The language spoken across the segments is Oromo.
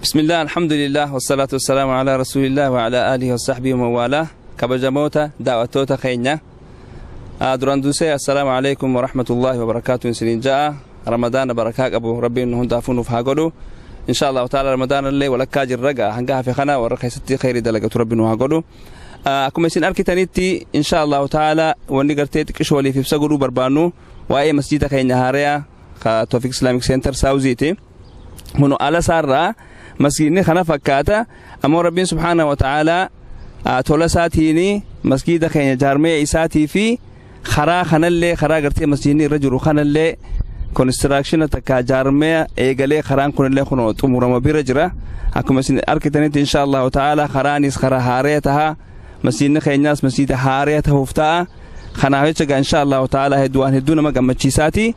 Bismillah, alhamdulillah, wasalaatu wasalaamu alaa rasuulillah wa alaa aalihi wa sahbihi wa mawaalaa. Kabajamoota daawwattoota keenya, duraan dursee assalaamu alaikum wa rahmatullahi wa barakaatuhu isiniin ja'a. Ramadaana barakaa qabu Rabbiin nu hundaafuu nuuf haa godhu insha Allahu taala. Ramadaana illee walakkaa jirra gaa, hanga hafe kana warra keessatti khayrii dalagatu Rabbi nu haa godhu. Akkuma isin arkitanitti, insha Allahu taala, wanni gartee xiqqisho waliif ibsa godhuu barbaannu waa'ee masjida keenya haaraya ka Tawfiq Islamic Center Southiiti. Kunu ala isaarraa masjidni kana fakkaata. Ammoo Rabbiin subhaanahu wa ta'aalaa tola isaatiin masjida keenya jaarmee isaatii fi karaa kanallee, karaa gartee masjidni irra jiru kanallee construction takka jaarmee eegalee, karaan kunillee kun xumurama bira jira. Akkuma isin arkitanitti, insha Allahu ta'ala, karaanis karaa haaree taha, masjidni keenyaas masjida haaree tahuuf ta'a. Kanaaf jecha gaa, insha Allahu ta'ala, hedduu waan hedduu nama gammachiisaati.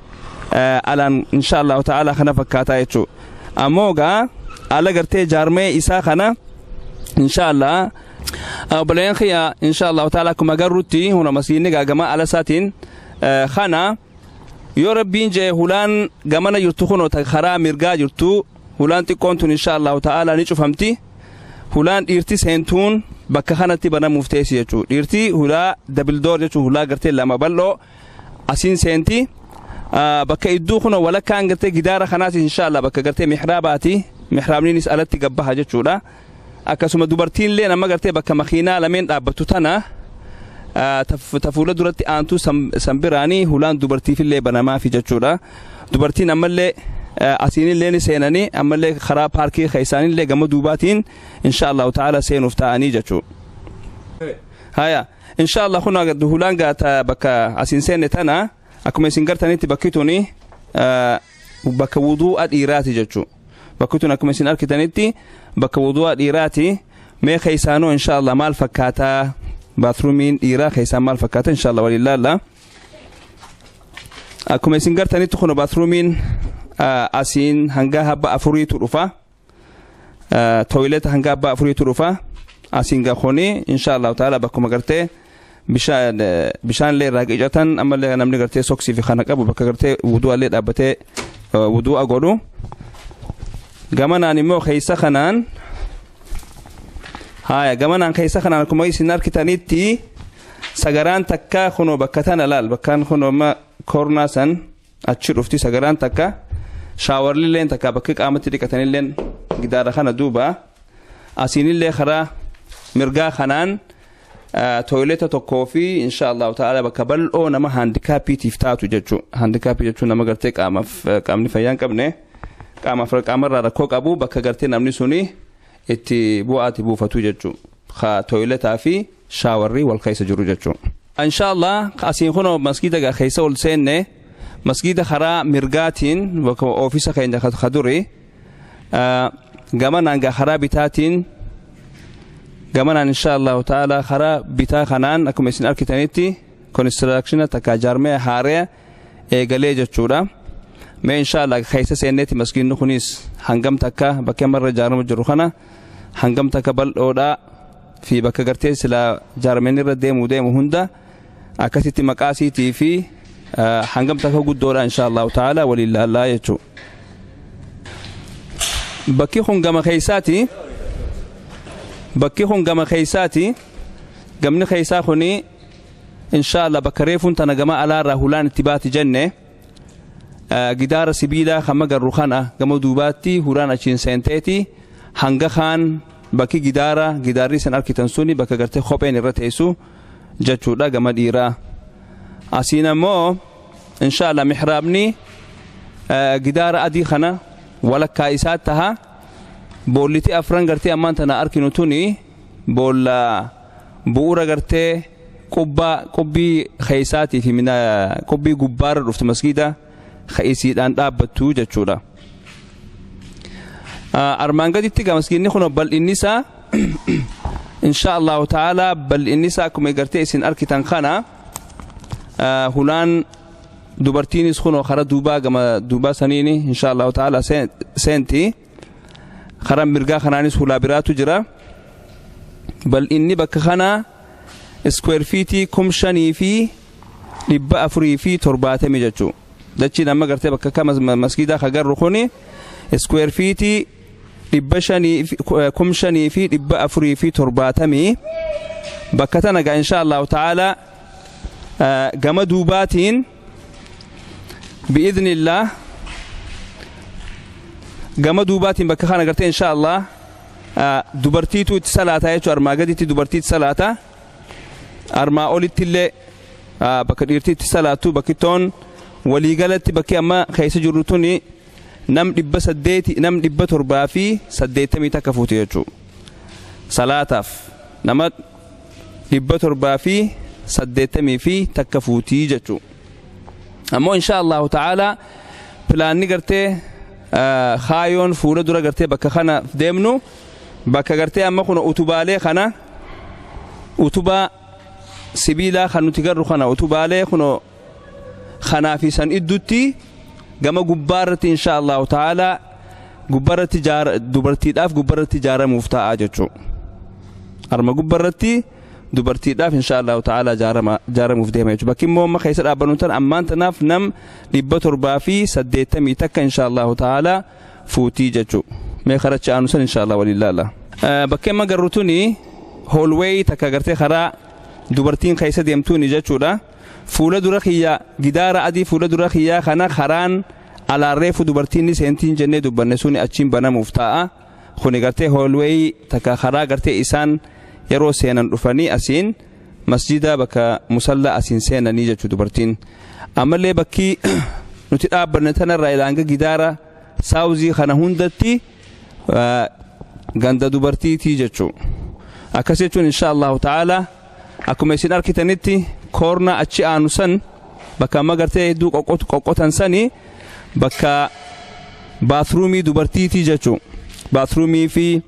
Alaan insha Allahu ta'ala kana fakkaataa jechuu. Ammoo gaa ala gartee jaarmee isaa kana, insha Allah, obboleeyyan kiyya, insha Allahu ta'ala, akkuma agarrutti huna masjidni gaagamaa ala isaatiin kana. Yoo Rabbiin jee, hulaan gamana jirtu kunoo karaa mirgaa jirtu, hulaan xiqqoon tun insha Allahu ta'ala ni cufamti. Hulaan dhiirti seentuun bakka kanatti banamuuf teessi jechuu. Dhiirti hulaa double door jechuun hulaa gartee lama bal'oo asiin seenti. Bakka idduu kunoo walakkaan gartee gidaara kanaas insha Allah bakka gartee mihraabaati. Mihraabniinis alatti gabbaha jechuudha. Akkasuma dubartiinillee nama gartee bakka makiinaa lameen dhaabbattu tana ta fuula duratti aantuu san biraanii hulaan dubartiifillee banamaafi jechuudha. Dubartiin ammallee asiinillee ni seenanii, ammallee karaa paarkii keessaanillee gama duubaatiin insha Allahu ta'ala seenuuf ta'anii jechuudha. Haya, insha Allah, kun hulaan gaata bakka asiin seenne tana. Akkuma isin gartanitti bakki tuni bakka wuduu'a dhiiraati jechuudha. Bakki tun akkuma isin arkitanitti bakka wuduu'a dhiiraati. Mee keessaanoo insha Allah maal fakkaataa? Bathroomiin dhiiraa keessaan maal fakkaata? Insha Allah waliin laalla. Akkuma isin gartanitti kun bathroomiin asiin hanga habba afuriitu dhufa. Toileta hanga abbaa afuriitu dhufa. Asiin kuni insha Allahu ta'ala bakkuma gartee bishaan illee irraa qicatan, ammallee namni gartee soksii fi kana qabu bakka gartee wudu'a illee dhaabbatee wudu'a godhu. Gamanaan immoo keessa kanaan, haya, gamanaan keessa kanaan akkuma isin arkitanitti sagaraan takka kunoo bakka tana laal. Bakkaan kunoo amma corner san achi dhufti sagaraan takka. Showerlilleen takka bakki qaamatti dhiqatanilleen gidaara kana duuba. Asiinillee karaa mirgaa kanaan toileta tokkoo fi insha Allahu ta'ala bakka bal'oo nama handicapiitiif taatu jechuu. Handicapii jechuun nama gartee qaamaaf qaamni fayyaa hin qabne, qaamaaf qaamarraa rakkoo qabu, bakka gartee namni suni itti bu'aati buufatu jechuu, ka toiletaa fi showerri wal keessa jiru jechuu. Insha Allah, asiin kunoo masgiida keessa ol seenne. Masgiida karaa mirgaatiin bakka oofisa keenya ka duri. Gamanaan gaa karaa bitaatiin, gamanaan insha Allahu ta'ala karaa bitaa kanaan akkuma isin arkitanitti constructiona takka jaarmee haaree eegalee jechuudha. Mee insha Allah keessa seenneeti masgiidni kunis hangam takka bakka marra ijaaramu jiru kana hangam takka bal'oodha fi bakka gartee sila jaarmeen irra deemu deemu hunda akkasitti maqaasiitii fi hangam takka guddoodha insha Allahu ta'ala waliin laallaa jechuudha. Bakki kun gama keessaati. Bakki kun gama keessaati. Gamni keessaa kuni insha Allah bakka reefuun tana gama alaarraa hulaan itti baati jenne, gidaara sibiilaa kan magarru kana gama duubaatti hulaan achiin seenteeti. Hanga kaan bakki gidaara gidaarri isin arkitan suni bakka gartee kopheen irra teessu jechuudha gama dhiiraa. Asiin ammoo insha Allah mihraabni gidaara adii kana walakkaa isaa taha. Boolliti afran gartee ammaan tana arkinu tuni boolla bu'uura gartee qubbaa qubbii keeysaatii fi mina qubbii gubbaarra dhuftu masgiida isiidhaan dhaabbattu jechuudha. Armaan gaditti gaa masgiidni kun bal'inni isaa insha Allahu ta'ala bal'inni isaa akkuma gartee isin arkitan kana. Hulaan dubartiinis kunoo karaa duubaa gama duubaa saniini insha Allahu ta'ala seenti. Karaa mirgaa kanaanis hulaa biraatu jira. Bal'inni bakka kanaa square feetii 5470 jechuu. Dachiin amma gartee bakka akka masgiidaa kagarru kuni square feetii 5,470. Bakka tana gaa insha Allahu ta'ala gama duubaatiin bi'idhnillah, gama duubaatiin bakka kana gartee insha Allah dubartiitu itti salaataa jechuudha. Armaa gaditti dubartiitti salaata, armaa olitti illee bakka dhiirtii itti salaatu. Bakki toon waliigalatti bakki amma keessa jirru tuni nam 800, nam 781 fuuti jechuudha. Salaataaf nama 781 fuutii jechuudha. Ammoo insha Allahu ta'ala pilaanni gartee kaayoon fuula dura gartee bakka kana deemnu, bakka gartee amma kun utubaalee kana, utubaa sibiilaa kan nuti garru kana, utubaalee kun kanaa fi san iddutti gama gubbaarratti insha Allahu ta'ala gubbaarratti dubartiidhaaf gubbaarratti ijaaramuuf ta'a jechuudha. Arma gubbaarratti dubartiidhaaf insha Allahu ta'ala ijaaramuuf deema jechuudha. Bakki immoo amma keessa dhaabbannu tan ammaan tanaaf nam 781 insha Allahu ta'ala fuutii jechuudha. Mee karacha aanu san insha Allah waliin laala. Bakki amma garru tuni hallway takka gartee karaa dubartiin keessa deemtuuni jechuudha. Fuula dura kiyya gidaara adii fuula dura kiyyaa kana karaan alaarreefu dubartiin ni seentiin jennee dubbanne suni achiin banamuuf ta'a. Kuni gartee hallway takka karaa gartee isaan yeroo seenan dhufanii asiin masjida bakka musallaa asiin seenanii jechuu dubartiin. Ammallee bakki nuti dhaabbanne tanarraa ilaanga gidaara southii kana hundatti ganda dubartiitii jechuu. Akkas jechuun insha Allahu ta'ala akkuma isin arkitanitti corner achi aanu san, bakka amma gartee hedduu qoqqotan sani, bakka bathroomii dubartiitii jechuu. Bathroomii fi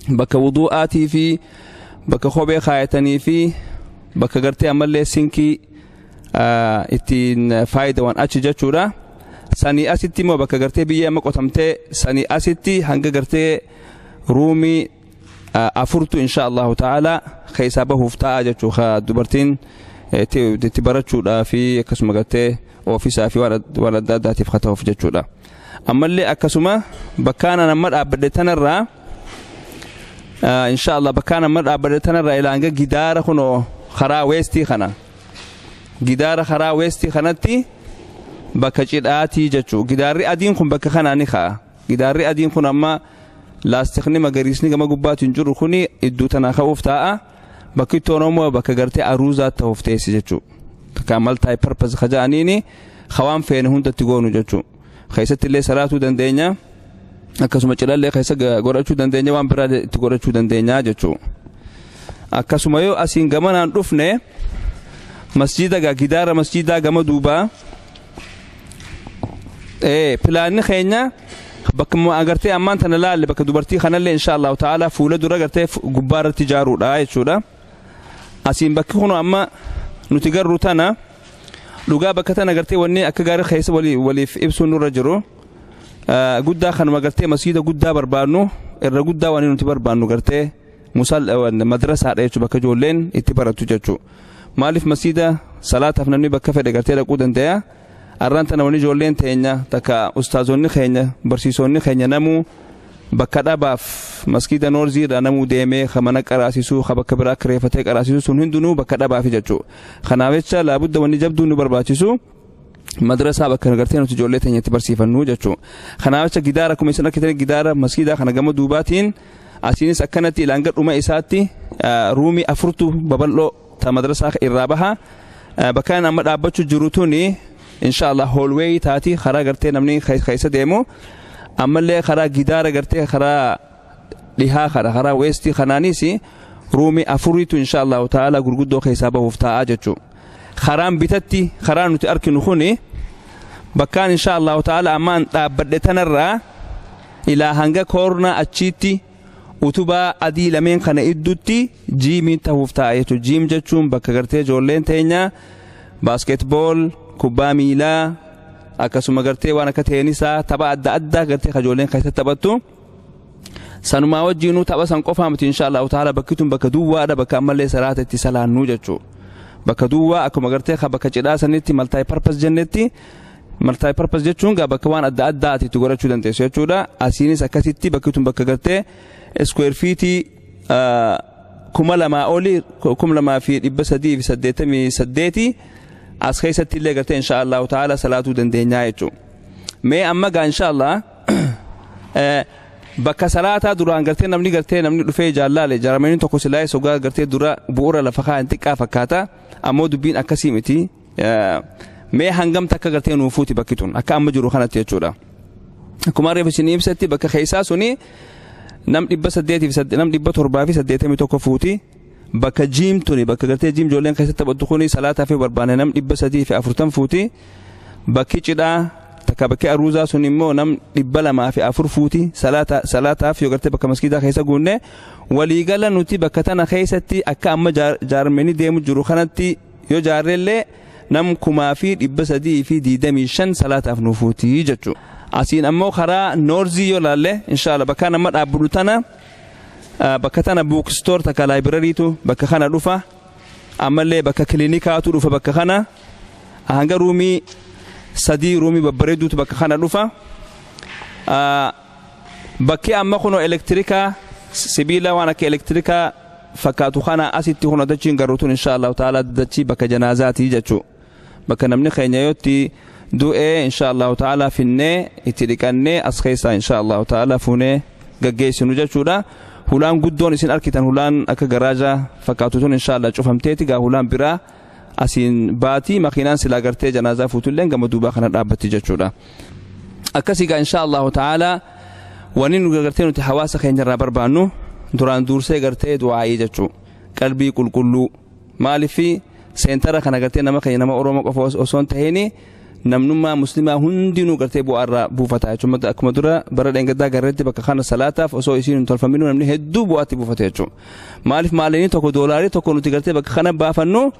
bakka wudu'aatii fi bakka kophee kaayatanii fi bakka gartee ammallee sinkii ittiin faayidawan achi jechuudha. Sanii asitti immoo bakka gartee biyya amma qotamtee sanii asitti hanga gartee roomii afurtu insha Allahu ta'ala keessaa bahuuf ta'a jechuu, dubartiin itti barachuudhaa fi akkasuma gartee ofiisaa fi waan adda addaatiif haa ta'uuf jechuudha. Ammallee akkasuma bakkaan amma dhaabbadhe tanarraa insha Allah bakkaan amma dhaabbadhe tanarraa ilaanga gidaara kunoo karaa westii kana, gidaara karaa westii kanatti bakka cidhaatii jechuu. Gidaarri adiin kun bakka kanaa ni ka'a. Gidaarri adiin kun amma laastikni magariisni gama gubbaatu hin jiru kuni iddoo tanaa ka'uuf taa'a. Bakki ittoon immoo bakka gartee aruuzaa ta'uuf teessi jechuu. Takka multi purpose kaja'aniini hawaan feene hundatti goonu jechuu. Keessatti illee salaatuu dandeenya. Akkasuma cidhallee keessa godhachuu dandeenya, waan biraa itti godhachuu dandeenya jechuu. Akkasuma yoo asiin gamanaan dhufne masjida gaa gidaara masjidaa gama duubaa pilaanni keenya bakka agartee ammaan tana laalle bakka dubartii kanallee insha Allahu ta'ala fuula dura gartee gubbaa irratti ijaaruudha jechuudha. Asiin bakki kun amma nuti garru tana dhugaa bakka tana gartee wanni akka gaarii keessa waliif ibsuun nurra jiru guddaa kanuma gartee masjiida guddaa barbaannu irra guddaa wanni nuti barbaannu gartee musal madrasaadha jechuudha, bakka ijoolleen itti barattu jechuudha. Maaliif masjiida salaataaf namni bakka fedhe gartee dhaquu danda'a. Arraan tana wanni ijoolleen teenya takka ustaazonni keenya barsiisonni keenya namuu bakka dhabaaf maskiida noorziirraa namuu deemee ka mana qaraasisuu, ka bakka biraa kireeffatee qaraasisuu sun hundinuu bakka dhabaafi jechuudha. Kanaaf jecha laabudda wanni jabduu nu barbaachisu madrasaa bakka gartee nuti ijoollee teenya itti barsiifannu jechuudha. Kanaaf jecha gidaara akkuma isin argitan gidaara maskiidaa kana gama duubaatiin asiinis akkanatti ilaanga dhuma isaatti roomii afurtu babal'oo ta madrasaa irraa baha. Bakka amma dhaabbachuu jiru tuni insha Allah hallway taati, karaa gartee namni keessa deemu. Ammallee karaa gidaara gartee karaa dhihaa kana, karaa westii kanaanis roomii afuriitu insha Allahu ta'ala gurguddoo keessaa bahuuf taa'aa jechuudha. Karaan bitatti karaa nuti arginu kuni bakkaan insha Allahu ta'ala ammaan dhaabbadhe tanarraa ilaa hanga corner achiitti utubaa adii lameen kana iddutti gymii ta'uuf ta'a jechuudha. Gym jechuun bakka gartee ijoolleen teenya basketball, kubbaa miilaa, akkasuma gartee waan akka teenisaa, tapha adda addaa gartee ijoolleen keessatti taphattu. Sanumaa wajjinuu tapha san qofaa miti, insha Allahu ta'ala bakki tun bakka duwwaadha, bakka ammallee salaata itti salaannuu jechuudha. Bakka duwwaa akkuma gartee bakka cidhaa sanitti multi purpose jennetti Multi purpose jechuun gaa bakka waan adda addaa ati itti godhachuu dandeessu jechuudha. Asiinis akkasitti bakki tun bakka gartee square feetii 2000 oli, 2388. As keessatti illee gartee insha Allahu ta'ala salaatuu dandeenyaa jechuudha. Mee amma gaa insha Allah bakka salaataa duraan gartee namni dhufee jaallaale jaaramanii tokko silaa sogaa gartee dura bu'uura lafa kaa'an xiqqaa fakkaata, ammoo dubbiin akkasii miti. Mee hangam takka gartee nuufuuti bakki tun akka amma jiru kanatti jechuudha. Akkuma reefu isin ibsatti, bakka keessaa suni nam 800 fi nam 781 fuuti. Bakka gym tuni, bakka gartee gym ijoolleen keessatti taphattu kuni, salaataa fi barbaanne nam 340 fuuti. Bakki cidhaa takka bakki aruuzaa sun immoo nam 204 fuuti salaataaf, yoo gartee bakka maskiidaa keessa guunne. Waliigala nuti bakka tana keessatti akka amma jaarmanii deemu jiru kanatti yoo jaarreellee nam 3325 salaataaf nu fuuti jechuudha. Asiin ammoo karaa northii yoo laalle, inshaalla bakka nama dhaabbatu tana, bakka tana bookstore takka librarytu bakka kana dhufa. Ammallee bakka kiliinikaatu dhufa. Bakka kana hanga roomii sadii, roomii babbareeduutu bakka kana dhufa. Bakki amma kunoo elektirikaa, sibiila waan akka elektirikaa fakkaatu kana asitti kunoo dachiin garruutuun insha Allahu ta'ala dachii bakka janaazaati jechuu, bakka namni keenya yootti du'ee insha Allahu ta'ala finnee itti dhiqannee as keessaa insha Allahu ta'ala fuunee gaggeessinu jechuudha. Hulaan guddoon isin arkitan, hulaan akka garaajaa fakkaatu tun, insha Allah cufamteeti gaa hulaan biraa asiin baatii makiinaan silaa gartee janaazaa fuutulleen gama duubaa kana dhaabbatti jechuudha. Akkasii gaa insha Allahu ta'ala wanni nu gartee nuti hawaasa keenyarraa barbaannu duraan dursee gartee du'aayii jechuu, qalbii qulqulluu. Maaliif centera kana gartee nama keenya, nama Oromoo qofa osoo hin tahini, namnummaa muslimaa hundinuu gartee bu'aarraa buufata jechuudha. Akkuma dura bara dheengaddaa garreetti bakka kana salaataaf osoo isiin hin tolfaminuu namni hedduu bu'aatti buufata jechuudha. Maaliif maallaqni tokko, doolaarii tokko nuti gartee bakka kana baafannu,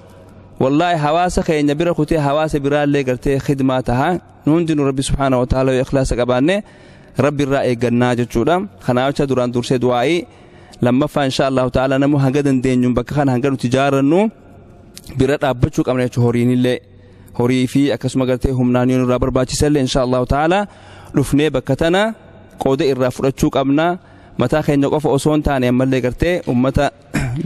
wallaahi hawaasa keenya bira kutee hawaasa biraallee gartee khidmaa taha. Nu hundinuu Rabbi subhaana wa ta'ala yoo ikhlaasa qabaanne Rabbi irraa eeggannaa jechuudha. Kanaaf jecha duraan dursee du'aayii, lammaffaa insha Allahu ta'ala namu hanga dandeenyuun bakka kana hanga nuti jaarannu bira dhaabbachuu qabna jechuudha. Horiinillee, horii fi akkasuma gartee humnaan yoo nurraa barbaachisallee, insha Allahu ta'ala dhufnee bakka tana qooda irraa fudhachuu qabna. Mataa keenya qofa osoo hin taane, ammallee gartee ummata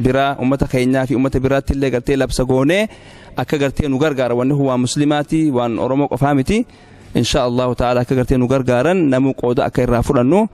biraa, ummata keenyaa fi ummata biraatti illee gartee labsa goonee akka gartee nu gargaara. Wanni kun waan muslimaati, waan Oromoo qofaa miti. Insha Allahu ta'ala akka gartee nu gargaaran, namuu qooda akka irraa fudhannu.